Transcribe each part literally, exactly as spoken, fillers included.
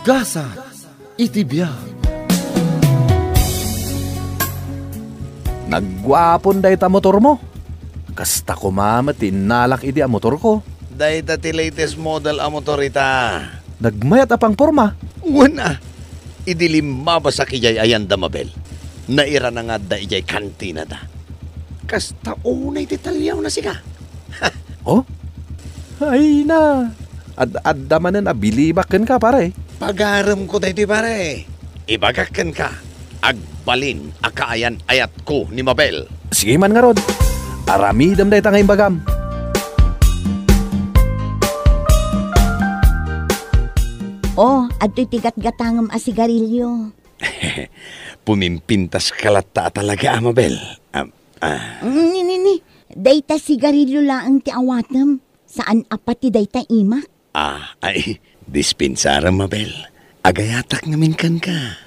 Gasat iti biag. Nagguapon dayta motormo. Kasta koma met ti innalak idi a motorko. Dayta ti latest model a motor ita. Nagmayat a pangporma. Wen a, idi limmabasak idiay ayan da Mabel, nairana nga adda idiay kantinada. Kasta unay ti taliawna sika. Oh? Ay na. Ad-adda manen a bilibak kenka, pare. Pagaremko daytoy, pare. Ibagak kenka, agbalin a kaayan-ayatko ni Mabel. Sige man ngarud. Aramidem dayta nga imbagam. Oh, adtoy ti gatgatangem a sigarilyo. Pumimpintas ka latta a talaga, a Mabel. Ah, ah. Ni, ni, ni. Dayta sigarilyo laeng ti awatem. Saan a pati dayta imak. Ah, ay, dispensarem, Mabel. Agayatak ngamin kenka.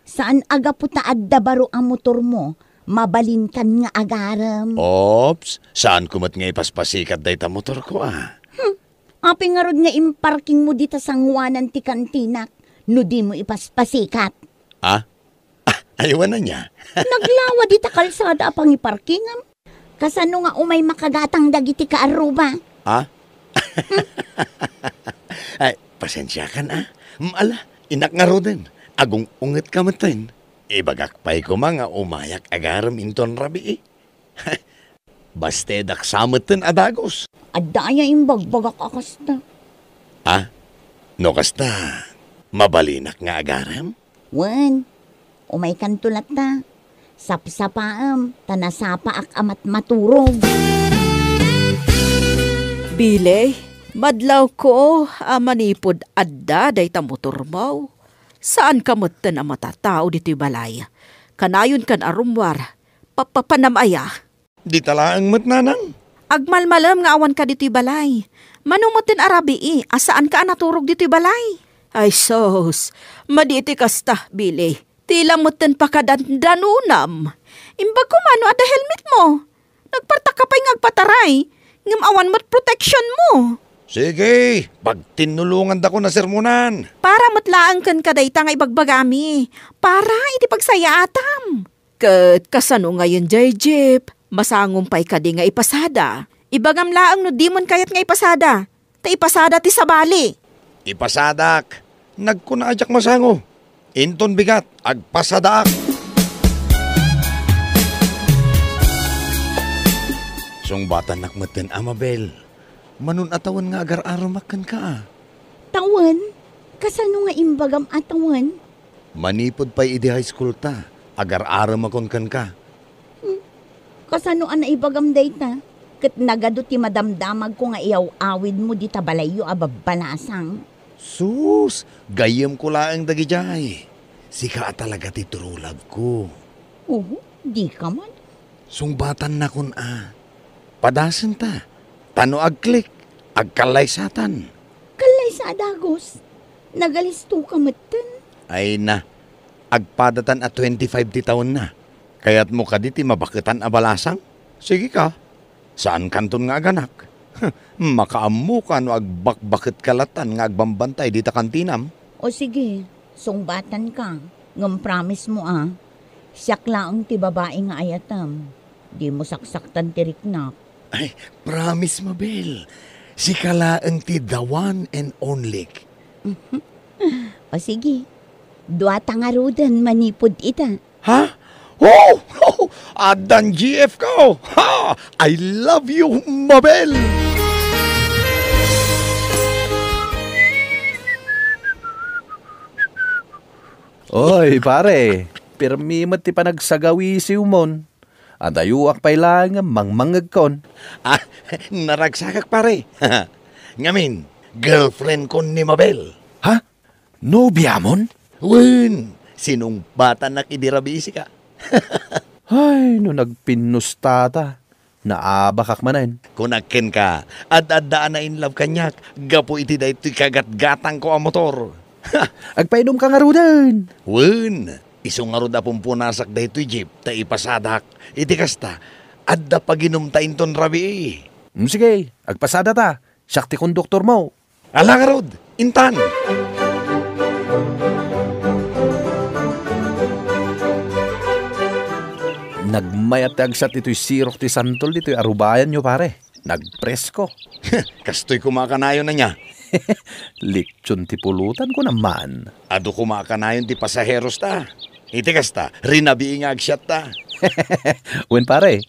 Saan a gapu ta adda baro a motormo, mabalinkan nga agarem. Ops, saanko met nga ipaspasikat dayta motorko, ah. Hmm. Apay ngarud nga imparkingmo dita sanguanan ti kantinak no dimo ipaspasikat? Ah? Ah, aywan ania. Naglawa dita kalsada a pangiparkingam. Kasano nga umay makagatang dagiti kaarruba? Ah? Ay, pasensiakan, ah. Mm, ala, innak ngaruden. Agung-ungetka metten. Ibagak pay koma nga umayak agarem inton rabii. Bastedak sa metten a dagus. Adda aya imbagbagak a kasta? Ah, no kasta, mabalinak nga agarem? Wen, umaykanto latta. Sapsapaem, ta nasapaak a matmaturog. Bilay, madlawko a manipud adda dayta motormo. Saanka metten a matatao ditoy balay. Kanayonkan a rummuar, papapanam aya? Dita laeng met, nanang. Agmalmalem nga awanka ditoy balay. Mano metten a rabii a saanka a naturog ditoy balay? Ay sus, madi iti kasta, Billy. Ti la metten pakadandanonam. Imbag koma no adda helmetmo. Nagpartakka pay nga agpataray, ngem awan met proteksionmo. Sige, pagtinnulongandakon a sermonan. Para met laeng kenka dayta nga ibagbagami. Para iti pagsayaatam. Ket kasano ngayen jay jeep? Masangom pay kadi nga ipasada? Ibagam laeng no dimon kayat nga ipasada, ta ipasada ti sabali. Ipasadak. Nagkuna a diak masango. Inton bigat, agpasadaak. Sungbatannak metten, Amabel. Manon a tawen nga agar-arumak kenka, a? Tawen? Kasano nga imbagam a tawen? Manipud pay idi high school ta, agar-arumakon kenka. Hmm. Kasano a naibagam dayta? Ket nagadu ti madamdamagko nga iyaw-awidmo dita balayyo a babbalasang. Sus, gayyemko laeng dagidiay. Sika a talaga ti true love ko. Oho, dika man. Sungbatannakon a. Padasenta. Ta no agklik, agkallaysatan. Kallaysa a dagus. Nagalistoka metten. Ay na, agpadatan a twenty-five ti tawenna. Kayatmo kadi ti mabaketan a balasang? Sige ka. Saankanton nga aganak. Makaammoka no agbakbaketka latan nga agbambantay dita kantinam. O sige, sungbatanka. Ngem promise mo, a. Siak laeng ti babai nga ayatem. Dimo saksaktan ti riknak. Ay, promise, Mabel. Sika laeng ti the one and only. O sige, dua ta ngaruden manipud ita. Ha? Oh! Addan G F ko! Ha! I love you, Mabel! Oy, pare, pirmi met ti panagsagawisiwmon. Adayoak pay laeng mangmangngegkon. Ah, naragsakak, pare. Ngamin, girlfriendkon ni Mabel. Ha? Nobiamon? Wen, sinungbatannak idi rabii sika. Ay, no nagpinnustata, naabakak manen. Kunak kenka, ad-adda a na-in love kaniak gapu iti daytoy kagatgatangko a motor. Agpainumka ngaruden. Wen, isu ngarud a pumpunasak daytoy jeep ta ipasadak. Iti kasta, adda paginumta inton rabii. Mm, sige, agpasadata. Siak ti konduktormo. Ala ngarud, intan! Nagmayat ti agsat ditoy sirok ti santol ditoy arubayanyo, pare. Nagpresko. Kastoy koma a kanayon ania. Litson ti pulutan ko naman. Adu koma a kanayon ti pasaheros ta. Iti kasta, rinabii nga agsiatta. Wen, pare,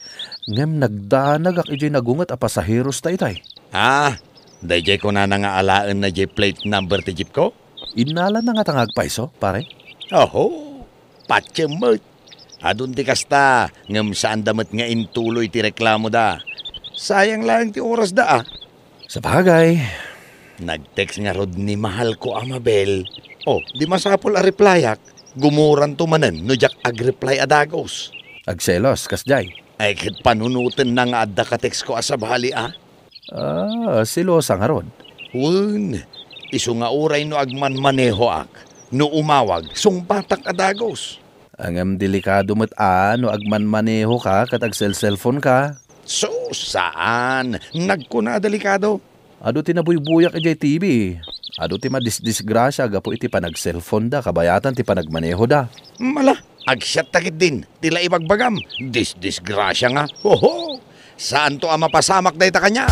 ngem nagdanagak idiay nagunget a pasaheros ta itay. Ah, daydiay kunana nga alaenna diay plate number ti jeep ko? Innalana ngata nga agpayso, pare? Oho, patiem met. Adun ti kasta, ngem saanda met nga intuloy ti reklamoda. Sayang laeng ti orasda, a. Sabagay. Nag-text ngarud ni mahalko a Mabel. O, di masapul a replyak. Gumuranto manen no diak ag-reply a dagus. Agselos, kasdiay. Ay, ket panunotenna nga adda ka-text ko a sabali, a. Ah, selosa ngarud. Wen, isu nga uray no agmanmanehoak, no umawag, sungbatak a dagus. Ngem delikado met a no agmanmanehoka ket agselselfonka. Sus, saan. Nagkuna a delikado. Adu ti nabuybuyak idiay T V. Adu ti madisdisgrasia gapu iti panagselfonda kabayatan ti panagmanehoda. Mala, agsiatta ketdin ti la ibagbagam. Disdisgrasia nga. Hoho! Saanto a mapasamak dayta kaniak.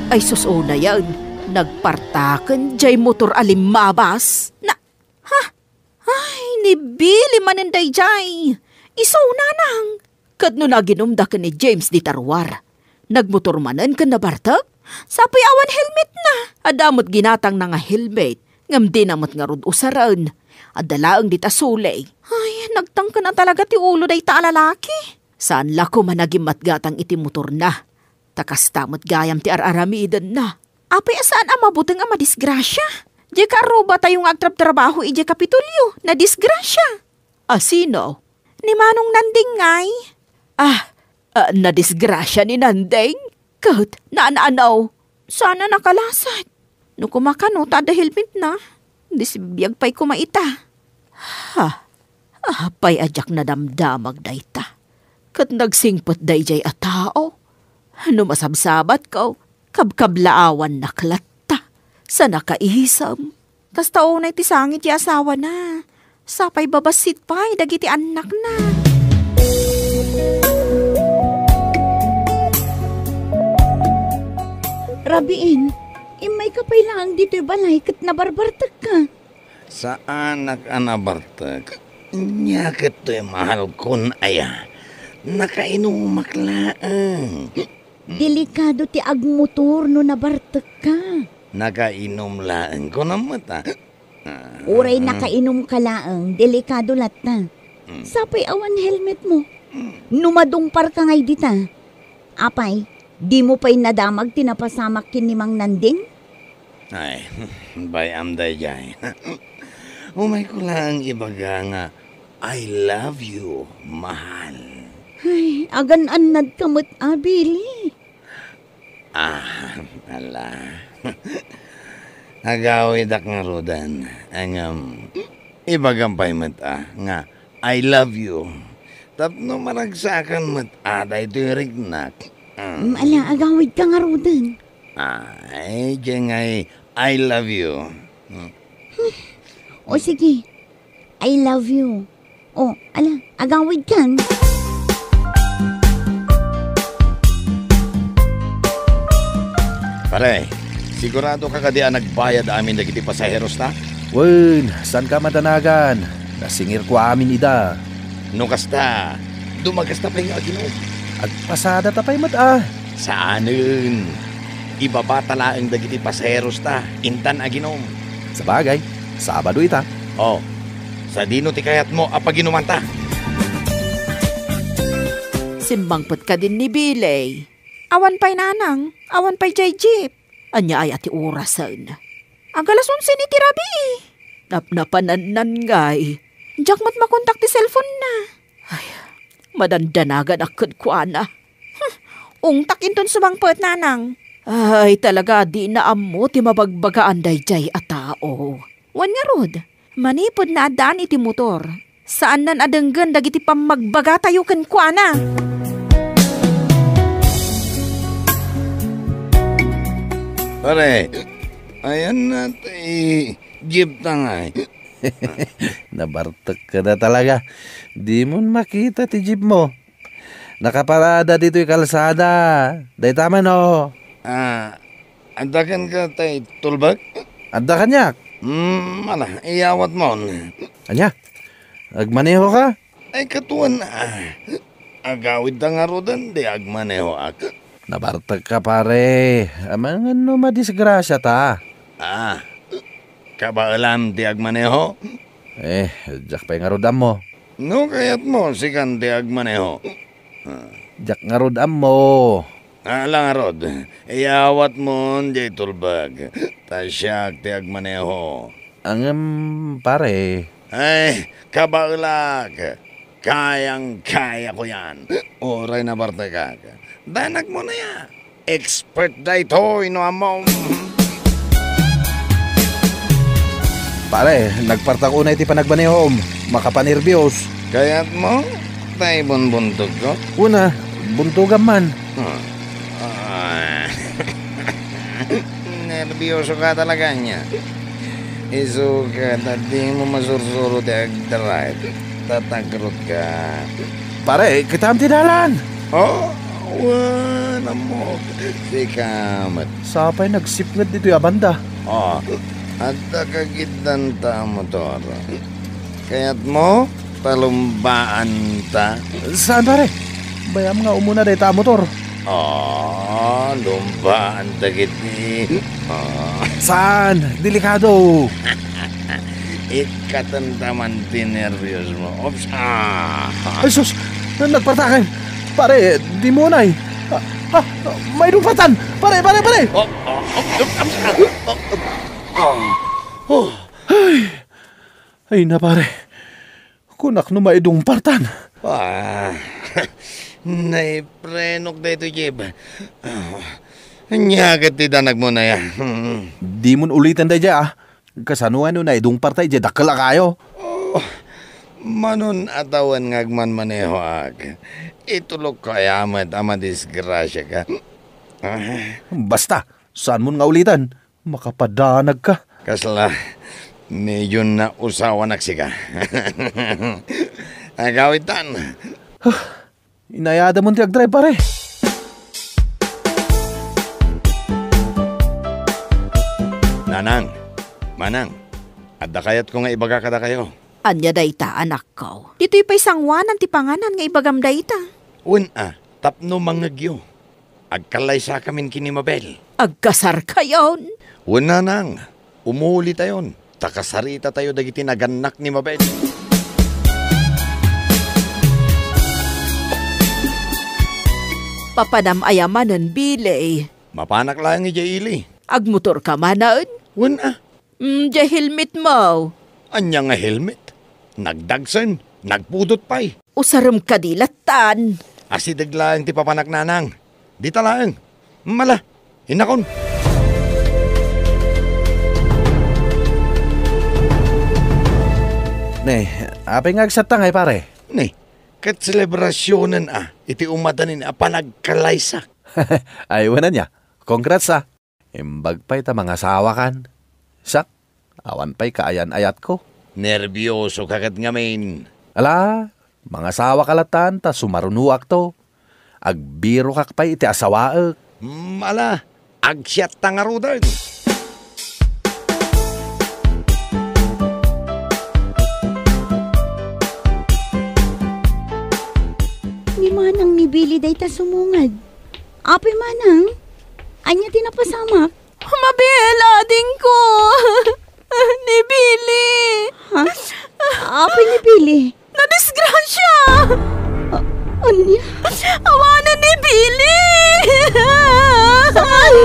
Ay sus, unayen, nagpartaken diay motor a limmabas. Na, ha? Ay, ni Billy manen daydiay. Isu, nanang. Ket no naginumda ken ni James dita ruar, nagmotor manen ken nabartek? Sapay awan helmetna. Adda met ginatangna nga helmet, ngem dina met ngarud usaren. Adda laeng dita suli. Ay, nagtangken a talaga ti ulo dayta a lalaki. Saan la koma nagimmatgatang iti motorna. Ta kasta met gayam ti ar-aramidenna. Apay a saan a mabuteng a madisgrasia? Diay kaarrubatayo nga agtrabtrabaho idiay Kapitolyo, nadisgrasia. A sino? Ni Manong Nanding ngay. Ah, ah, nadisgrasia ni Nanding? Ket, naan-ano? Saan a nakalasat. No koma kano ta adda helmetna, di sibiag pay koma ita. Ha, apay a diak nadamdamag dayta. Ket nagsingpet daydiay a tao. No masabsabatko, kabkablaawannak latta. Sa nakaisem. Kasta unay ti sangit ti asawana. Sapay babassit pay dagiti annakna. Rabiin, immayka pay laeng ditoy balay ket nabarbartekka. Saanak a nabartek. Nia ket toy mahalkon aya. Nakainumak laeng. Delikado ti agmotor no nabartekka. Nakainum laeng, kunam met, a. Uray nakainumka laeng, delikado latta. Mm. Sapay awan helmetmo. Mm. No madungparka ngay dita, apay, dimo pay nadamag ti napasamak ken ni Mang Nanding? Ay, bay-am daydiay. Umayko laeng ibaga nga, "I love you, mahal." Ay, agan-annadka met, a, Billy. Ah, ala. Agawidak ngaruden, ngem ibagam pay met, a, nga, "I love you." Tapno maragsakan met, a, daytoy riknak. Mm. Mm, ala, agawidka ngaruden. Ay, diay ngay, "I love you." Mm. O sige, "I love you." O, ala, agawidkan. Pare, sigurado ka kadi a nagbayad amin dagiti pasaheros ta? Wen, saanka madanagan. Nasingirko amin ida. No kasta, dumagasta pay nga aginom. Agpasada ta pay met, a. Saanen. Ibabata laeng dagiti pasaheros ta, intan aginom. Sabagay, Sabado ita. O, sadino ti kayatmo a paginumanta? Simmangpet kadin ni Billy. Awan pay nanang, awan pay jay jeep. Ania aya ti orasen? Agalas onse ni ti rabii. Napnapanannan ngay. Diak met makontak ti cellphone na. Ay, madandanaganak kenkuana. Hmm, ungtak inton sumangpet, nanang. Ay, talaga, di na ammo ti mabagbagaan daydiay a tao. Wen ngarud, manipud naaddaan iti motor, saannan a denggen dagiti pammagbagatayo kenkuana. Pare, ayan na ti jeep ta ngay. Nabartek ka na talaga. Di mo makita ti jeep mo. Nakaparada ditoy kalsada. Dayta man, oh. Ah, adda kenka tay tulbek? Adda kaniak. Hmm, ala, iyawat mon. Ania? Agmaneho ka? Ay, katuan, ah. Agawid ta ngaruden, di agmanehoak. Nabartek ka, pare. Amangan no madisgrasya ta. Ah, kabaelam ti agmaneho? Eh, diak pay ngarud ammo. No kayat mo, sikan ti agmaneho. Ah. Diak ngarud ammo. Ala ngarud, iyawat mon jay tulbek. Ta siak ti agmaneho. Ngem, pare. Ay, kabaelak. Kayang-kaya ko yan. Uray nabartekak. Danag mo na ya. Expert daytoy, no ammom. Pare, nagpartak unay ti panagmanehom. Makapanerbios. Kayat mo? Tay bunbuntog ko? Una, buntogam man. Hmm. Ah. Nerbiyoso ka talaga niya. Isu ka, ta di mo masursuro ti agdrive. Tatakrot ka. Pare, kitaem ti dalan. Oh, wen, ammok. Sika met. Sapay nagsipnget ditoy a banda. Oh, adda kagiddan ta a motor. Kayat mo? Palumbaan ta? Saan, pare? Bayam nga umuna dayta a motor. Ah, lumbaan dagiti. Ah. Saan? Delikado. Ikkaten ta man ti nerbios mo. Oops. Ah. Ay, sus! Nagpartaken! Pare, di mo unay. Ah, ah, maidungpartan! Pare, pare, pare! Oh, oh, oh, oh, oh, oh. Oh. Ay, ay na, pare. Kunak no maidungpartan. Ah, naiprenok daytoy jeep. Ah, ania ket ti danag mo na ya? Hmm. Di mon uliten daydiay, ah. Kasano nga no naidungparta idiay dakkel a kayo? Oh, manon a tawen nga agmanmanehoak. Itulokko aya met a madisgrasiaka. Ah. Basta, saan mon nga uliten? Makapadanag ka. Kasla, medyo nausawanak sika. Agawidtan. Huh, inayada mon ti agdrive, pare. Nanang, manang, adda kayatko nga ibaga kadakayo. Ania dayta, anakko? Ditoy pay sanguanan ti panganan nga ibagam dayta. Wen a, tapno mangngegyo. Agkallaysakamin ken ni Mabel. Agkasarkayon? Wen, nanang, umulitayon, ta kasaritatayo dagiti nagannak ni Mabel. Papanam aya manen, Billy? Mapanak laeng idiay ili. Agmotorka manen? Wen a. Mm, diay helmet mo. Ania nga helmet? Nagdagsen, nagpudot pay. Usarem kadi lattan. Asideg laeng ti papanak, nanang. Dita laeng. Mala, innakon. Ne, apay nga agsatta ngay, pare? Ne, ket selebrasionen a iti umadanin a panagkalaysak. Ay, wen ania. Congrats, ah. Imbag pay ta mangasawakan. Siak, awan pay kaayan-ayatko. Nerbioso ka ket ngamin. Ala, mangasawaka lattan ta sumarunoakto. Agbirokak pay iti asawaek. Mm, ala, agsiatta ngaruden. Ni manang ni Billy dayta sumungad. Apay manang? Ania ti napasamak? Mabel, adingko! Ni Billy! Ha? Apay ni Billy? Nadisgrasya! A-, ania? Awanen ni Billy! Saan?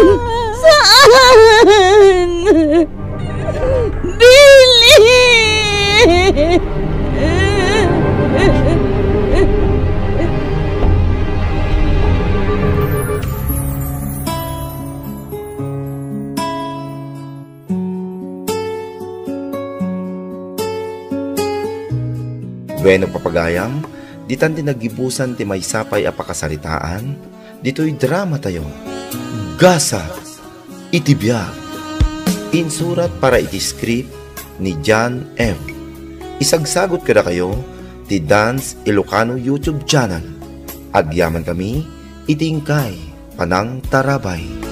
Saan? Billy! Bueno, papagayam, ditan ti naggibusan ti maysa pay a pakasaritaan ditoy dramatayo, Gasat Iti biag, insurat para iti script ni John M. Isagsagut kadakayo ti Dance Ilocano YouTube channel. Agyaman kami iti inkay panangtarabay.